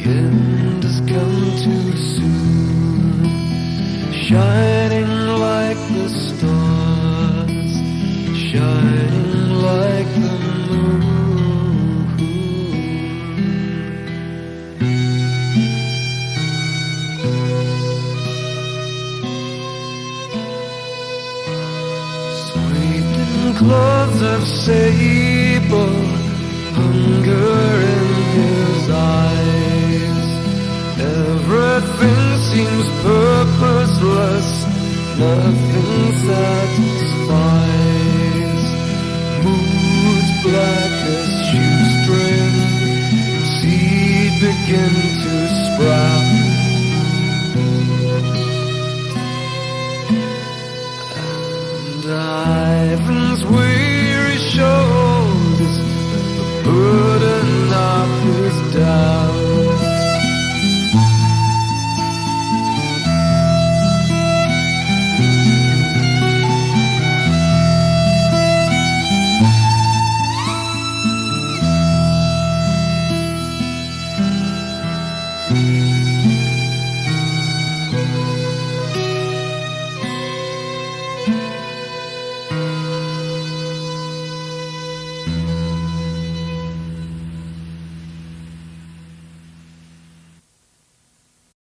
end has come too soon. Shining like the stars, shining like the moon. Swathed in clothes of sable, hunger in his eyes. Everything seems purposeless, nothing satisfies. Moods black as shoestring, seed begin to sprout.